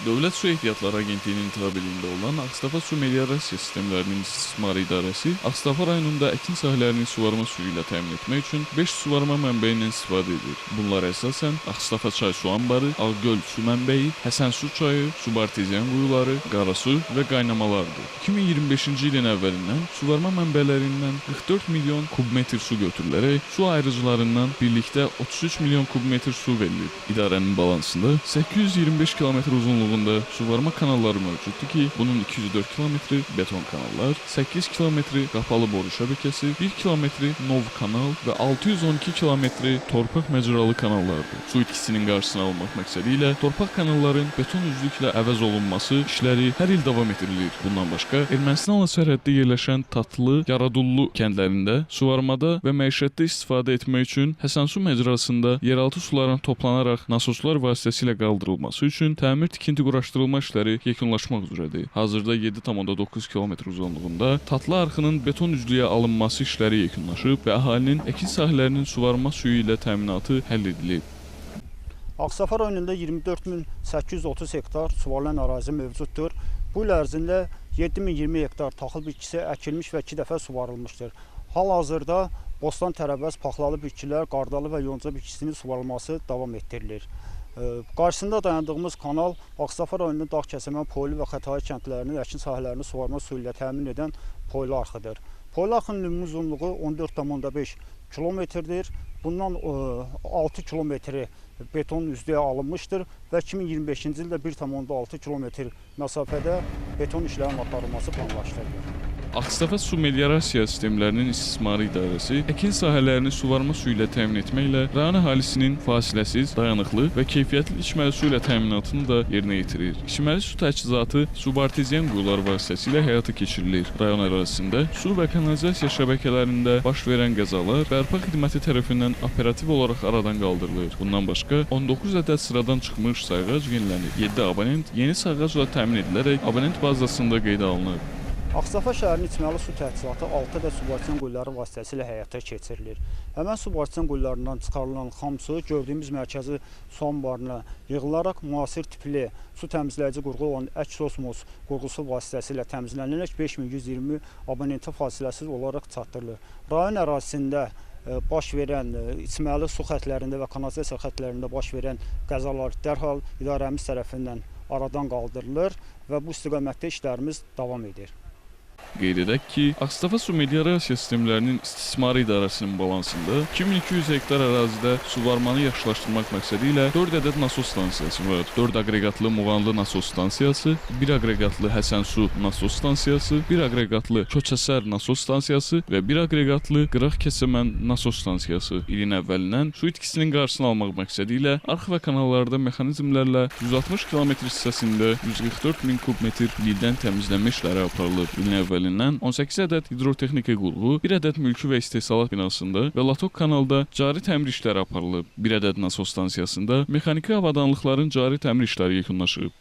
Dövlət Su Ehtiyatları Agentliyinin tabeliyində olan Ağstafa Su Meliorasiya Sistemlərinin İstismar İdarəsi Ağstafa rayonunda əkin sahələrini suvarma suyu ilə təmin etmək üçün 5 suvarma mənbəyindən istifadə edir. Bunlar əsasən Ağstafa çay su anbarı, Ağgöl su mənbəyi, Həsənsu çayı, subartezian quyuları, Qarasu və qaynamalardır. 2025-ci ilin əvvəlindən suvarma mənbələrindən 44 milyon kubmetr su götürülərək su ayırıcılarından birlikdə 33 milyon kubmetr su verilib. İdarənin balansında 825 kilometr uzunluğunda suvarma kanalları mövcuddur ki, bunun 204 kilometri beton kanallar, 8 kilometri qapalı boru şəbəkəsi, 1 kilometri nov kanal və 612 kilometri torpaq məcralı kanallardır. Su itkisinin qarşısını almaq məqsədi ilə torpaq kanalların beton üzlüklə əvəz olunması işləri hər il davam etdirilir. Bundan başqa Ermənistanla sərhəddə yerləşən Tatlı, Yaradullu kəndlərində suvarmada və məişətdə istifadə etmək üçün Həsənsu məcrasında yeraltı suların toplanaraq nasoslar vasitəsilə qaldırılması üçün təmir tikinti quraşdırılma işləri yekunlaşmaq üzrədir. Hazırda 7,9 kilometr uzunluğunda Tatlı arxının beton üzlüyə alınması işləri yekunlaşıb və əhalinin əkin sahələrinin suvarma suyu ilə təminatı həll edilib. Ağstafa rayonunda 24.830 hektar suvarılan ərazi mövcuddur. Bu il ərzində 7020 hektar taxıl bitkisi əkilmiş və 2 dəfə suvarılmışdır. Hal-hazırda bostan, tərəvəz, paxlalı bitkilər, qardalı və yonca bitkisinin suvarılması davam etdirilir. Qarşısında dayandığımız kanal Ağstafa rayonunun Dağ-Kəsəmən, Poylu və Xətai kəndlərinin əkin sahələrini suvarma suyu ilə təmin edən Poylu arxıdır. Poylu arxının ümumi uzunluğu 14,5 kilometrdir. Bundan 6 kilometri beton üzlüyə alınmışdır və 2025-ci ildə 1,6 kilometr məsafədə beton işlərinin aparılması planlaşdırılır. Ağstafa Su Meliorasiya Sistemlərinin İstismarı İdarəsi əkin sahələrini suvarma suyu ilə təmin etməklə rayon əhalisinin fasiləsiz, dayanıqlı və keyfiyyətli içməli su ilə təminatını da yerinə yetirir. İçməli su təchizatı subartezian quyular vasitəsilə həyata keçirilir. Rayon ərazisində su və kanalizasiya şəbəkələrində baş verən qəzalar bərpa xidməti tərəfindən operativ olaraq aradan qaldırılır. Bundan başqa 19 ədəd sıradan çıxmış sayğac yenilənib. 7 abonent yeni sayğacla təmin edilərək abonent bazasında qeydə alınıb. Ağstafa şəhərinin içməli su təchizatı 6 ədəd subartezian quyuları vasitəsilə həyata keçirilir. Həmən subartezian quyularından çıxarılan xam su gördüyümüz mərkəzi su anbarına yığılaraq müasir tipli su təmizləyici qurğu olan əks-osmos qurğusu vasitəsilə təmizlənərək 5120 abonentə fasiləsiz olaraq çatdırılır. Rayon ərazisində baş verən içməli su xətlərində və kanalizasiya xətlərində baş verən qəzalar dərhal idarəmiz tərəfindən aradan qaldırılır və bu istiqamətdə işlərimiz davam edir. Qeyd edək ki, Ağstafa Su Meliorasiya Sistemlərinin İstismarı İdarəsinin balansında 2200 hektar ərazidə suvarmanı yaxşılaşdırmaq məqsədi ilə 4 ədəd nasos stansiyası var. 4 aqreqatlı Muğanlı nasos stansiyası, 1 aqreqatlı Həsənsu nasos stansiyası, 1 aqreqatlı Köçəsər nasos stansiyası və 1 aqreqatlı Qıraq Kəsəmən nasos stansiyası. İlin əvvəlindən su itkisinin qarşısını almaq məqsədi ilə arx və kanallarda mexanizmlərlə 160 kilometr hissəsində 144 min kubmetr lildən təmizlənmə işləri aparılıb. İlin əvvəlindən 18 ədəd hidrotexniki qurğu, 1 ədəd mülki və istehsalat binasında və Latok kanalda cari təmir işləri aparılıb. 1 ədəd nasos stansiyasında mexaniki avadanlıqların cari təmir işləri yekunlaşıb.